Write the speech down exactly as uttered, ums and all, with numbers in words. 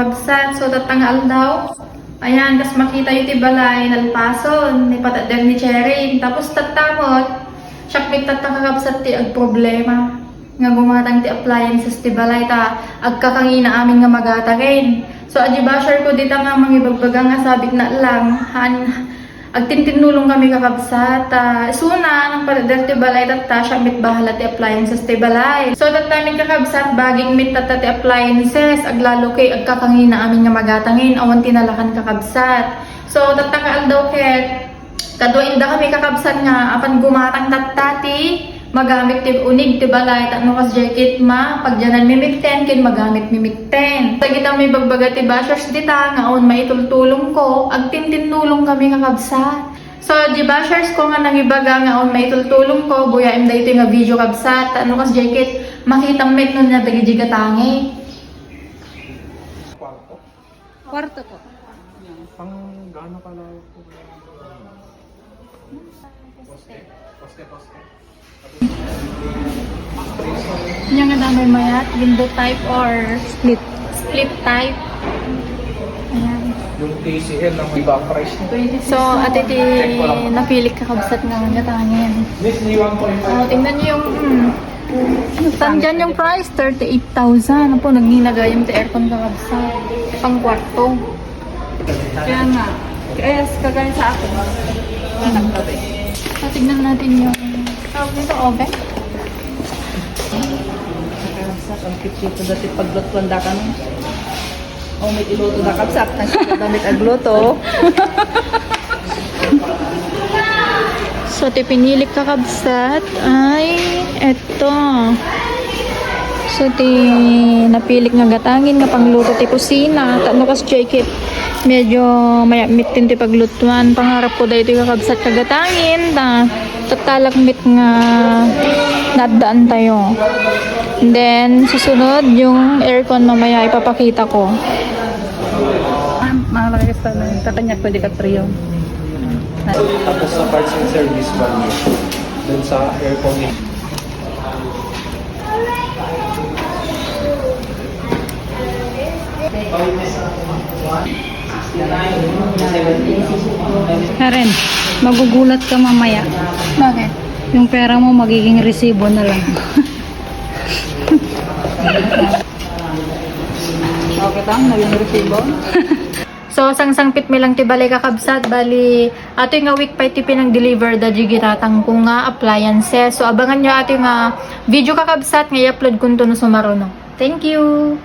Kakabsat, so tatta nga aldaw. Ayan, kas makita yu ti balay, nalpason, ni patadder ni Cherin. Tapos tatta met, siak met tatta kakabsat ti agproblema. Nga gumatang ti appliances ti balay ta agkakangina amin nga magatangen. So, adjay basher ko dita nga mangibagbaga nga sabit na lang, han, agtintinnulong kami kakabsat. Ta, isuna, nang patadder ti balay tatta, siak met bahala ti appliances ti balay. So, tatta met kakabsat, bagik met tatta ti appliances, aglalo kay agkakangina amin nga magatangen, awan ti nalakan kakabsat. So, tatta nga aldaw ket, kadua inda kami kakabsat nga apan gumatang tatta ti magamit ti unig ti balay, tapno kasdiay ket mapagyanan mi metten ken magamit mi metten. Dagita mibagbaga ti bashers dita nga awan maitultulong ko, agtintinnulong kami kakabsat. So, di bashers ko nga nangibaga nga awan maitultulong ko, buyaem daytoy nga video kabsat, tapno kasdiay ket makitam met no ania dagiti gatangi. Kwarto po. Pang gaano kalawak po kaya? Poste, poste, poste. Ania nga damay mayat, window type or split? Split type. Ayan. Yung T C L na may back price niya. So, ati ti napilik kakabsat nga gatangen. Miss, ni one point five. Oh, tingnan niyo yung, hmm. Saan dyan yung price? Thirty-eight thousand. Apo, nagninagayam ti aircon kakabsat. Pang kwarto. Kaya nga. Kaya kagaya sa akin. Anak ka ba eh? So, tignan natin yung tawag nito, oven. Kakabsat, ang kitchen ko dati paglutuan da kami. O, may iluto na kabsat. Ang damit agluto. So, ti pinilik kakabsat ay eto. So, ti napilik nga gatangen nga pangluto ti kusina. Tapno kasdiay ket medyo mayat met ti paglutuan. Pangarap ko daytoy kakabsat nga gatangen. Ta, tatta met nga naaddaan tayo. And then, susunod, yung aircon mamaya ipapakita ko. Ah, mga lakas pa na. Tatanya pwede ka trio. Tapos sa parts and service, one year. Dun sa aircon. Karen, magugulat ka mamaya. Bakit? Yung pera mo magiging resibo na lang. Okay, tang, naging resibo. So, sangsangpet mi lang ti balay kakabsat, bali, atoy nga week pay ti pinang-deliver da di ginatang ko nga appliances. So, abangan nyo atoy nga video kakabsat nga i-upload ko no sumaruno. Thank you!